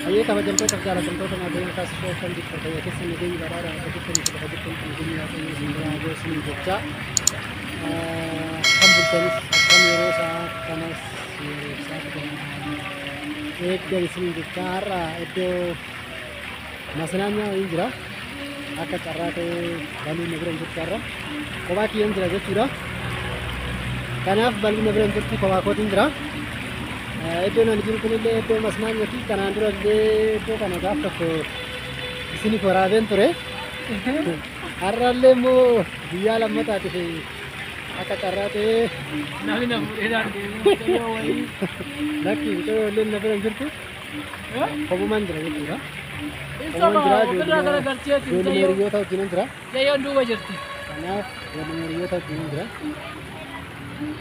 Ayyee kabajamtoota fi jaallatamtoota maatii taasisuu kan jirtan fayyaa keessan nageenyi badhaadhaa akka jirtanii fi lafa jirtan nageenyi Waaqayyoo isin biraa haa ga'u isiniin jechaa akkam bultanis akkam yeroo isaa kanas yeroo isaa kana eegdan isiniin jechaa har'a iddoo masnaanyaa wayiin jira. Akka carraa ta'ee baluun na bira hin jirtu har'a. Kophaa kiyyaan jira jechuudha. Kanaaf baluun na bira hin jirtu kophaa kootiin jira. Iddoon ani jiru kunillee iddoo masnaanyaati. Kanaan dura illee iddoo kana gaaf tokko isiniif waraabeen ture. Har'allee immoo guyyaa lammataatiif akka carraa ta'ee Namni na fuudhee dhaan deemee mucayyoo wayii. Lakki mucayyoo illee na bira hin jirtu. Kophumaan jira jechuudha. Ibsa ofirraa garagalcheeti Ijoollee mucayyoo. hiriyoota wajjinan jira. Mucayyoon duuba jirti. Kanaaf ijoollee hiriyoota wajjinan jira.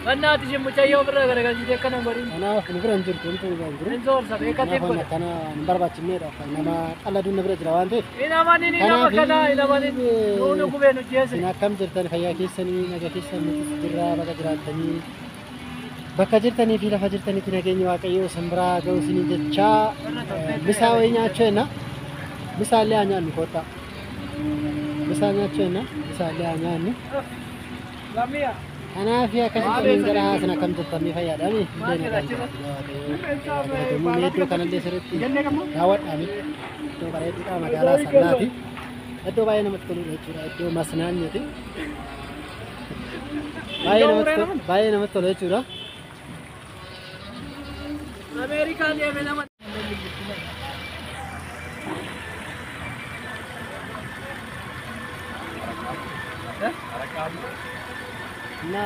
Bannaati isheen mucayyoo ofirraa garagalchitee akkana hin godhin. Kanaaf nu bira hin jirtu, homtuu nu bira hin jiru. Hin soorsa beekatee Kanaaf waan godha. akkana hin barbaachifneedha. Nama qalladuun na bira jira waan ta'eef. Hin amanin nama kana hin amanin nuuni gubee nu jeese. Isin akkam jirtan fayyaa keessanii naga keessan nutis jirraa baga jiraattanii bakka jirtanii fi lafa jirtanitti nageenyi Waaqayyoo isin biraa ga'u isiniin jechaa misaa wayii nyaachuu jenna. Misaa illee haa nyaannu kottaa. Misaa nyaachuu jenna. Misaa illee haa nyaannu. Kanaaf akkasitti isiniin jedha isin akkam jirtan ni fayyaadhaami. Illee nagaan jiraatu Waaqayyoo. Mee iddoo kanallee sirriitti daawwadhaami. Iddoo bareeduudha magaalaa Asallaati. Iddoo baay'ee namatti toludha jechuudha. Iddoo masnaanyaati. Baay'ee namatti tola jechuudha. Ameerikaan deeme nama. Na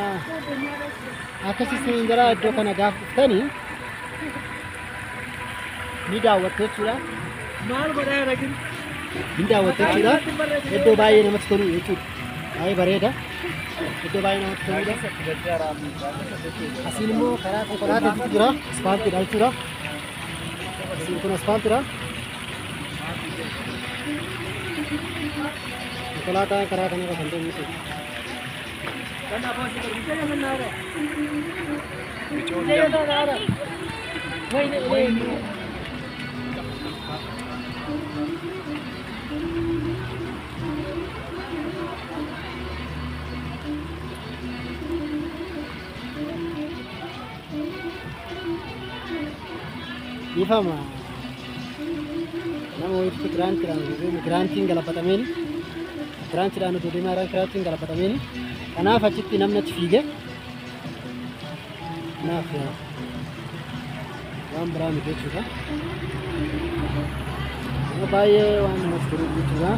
akkasii isiniin jira iddoo kana gaafa dhuftanii ni daawwattu jechuudha. Maal godhaa jira kin? Ni daawwattu jechuudha. Iddoo baay'ee namatti tolu jechuudha. Baay'ee bareeda. Iddoo baay'ee namatti toludha. Asiin immoo karaa konkolaataatu jira. Aspaaltiidha jechuudha. Asiin kun aspaaltiidha. Konkolaataan karaa kanarra kan deemu jechuudha. Ifama nama wayiitu kiraantiidhaan galabatameen kiraantiidhaan utuu deemaa jiran kiraantiin galabatameen kanaaf achitti namni achi fiige kanaaf waan biraa miti jechuudha. Baay'ee waan namatti tolu jechuudha.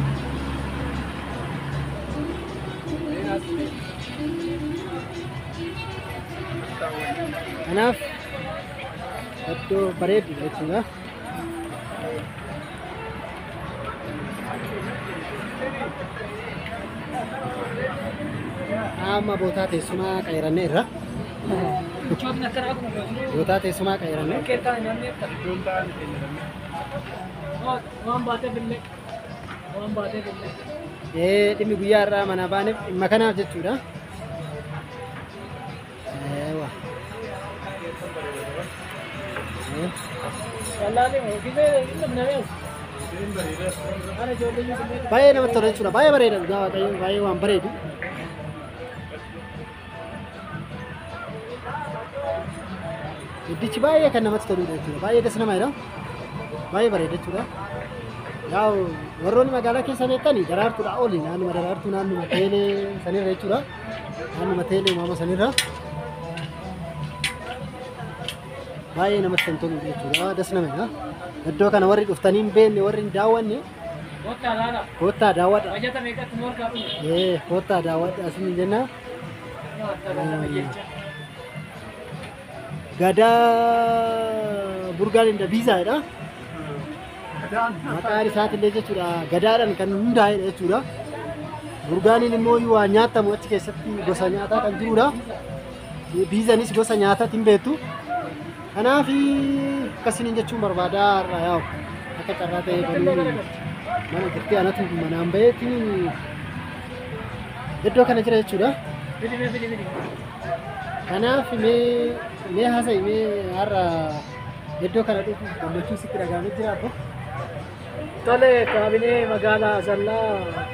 Kanaaf iddoo bareeduudha jechuudha. Amma bootaa teessumaa qayyaranneerra. Bootaa teessumaa qayyaranne. Dhimmi guyyaa irraa mana baaneef dhimma kanaaf jechuudha. Baay'ee namatti tola jechuudha. Baay'ee bareeda dhugaa Waaqayyo baay'ee waan bareedu. Iddichi baay'ee kan namatti toludha jechuudha. Baay'ee das nama jedha. Baay'ee bareeda jechuudha. Yaa'u warroonni magaalaa keessa beektanii daraartuudhaa oli naannuma daraartuu naannuma teelee sanirra jechuudha. Naannuma teelee uumama sanirra. Baay'ee namatti kan toludha jechuudha. Das nama jedha. Iddoo kana warri dhuftanii hin beekne warri hin daawwanne kottaa daawwadha. Kottaa daawwadha asii jenna. Gadaa Burgaan inda Biizaadha. Maqaan isaatillee jechuudha gadaadhaan kan hundaa'edha jechuudha. Burgaaniin immoo waa nyaatamu achi keessatti gosa nyaataa kan jirudha. Biizanis gosa nyaataatti hin beektu. Kanaaf akkasiniin jechuun barbaadaa har'a yaa'u akka carraa ta'ee banuun mana jirtee anatu manaan baheetiin iddoo kana jira jechuudha. Kanaaf mee haasa'i mee har'a iddoo kana dhufuuf gammachuu sitti dhaga'amee jira abbo. Tole kaabinee magaalaa Asallaa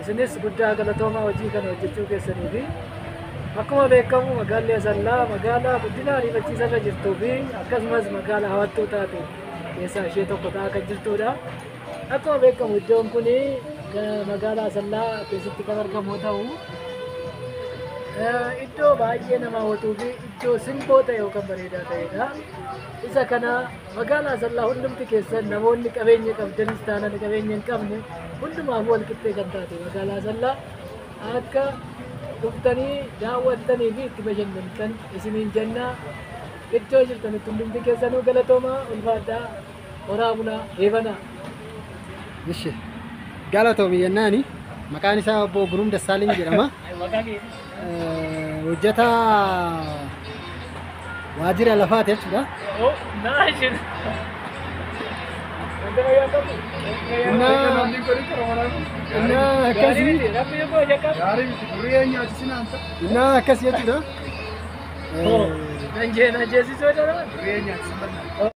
isinis guddaa galatoomaa hojii kana hojjechuu keessanii fi akkuma beekamu magaalli Asallaa magaalaa guddina ariifachiisaa irra jirtuu fi akkasumas magaalaa hawwattuu taate keessaa ishee tokko ta'aa kan jirtudha. Akkuma beekamu iddoon kun magaalaa Asallaa keessatti kan argamu yoo ta'u iddoo baay'ee nama hawwatuu fi iddoo simboo ta'e yookaan bareedaa ta'edha. Isa kana magaalaa Asallaa hundumti keessan namoonni qabeenya qabdanis taanaan qabeenya hin qabne hundumaaf wal qixxee kan taate magaalaa Asallaa akka dhuftanii daawwattanii fi itti bashannantan isiniin jenna. Iddoo jirtanitti hundumti keessanuu galatoomaa ulfaadhaa horaa bulaa eebanaa. Ishi galatoomi jennaani maqaan isaa obbo Gurum Dassaaliny jedhama. Hojjetaa waajjira lafaati jechuudha. Innaa akkas jechuudha. Nan jee na jeesisoo jedhama.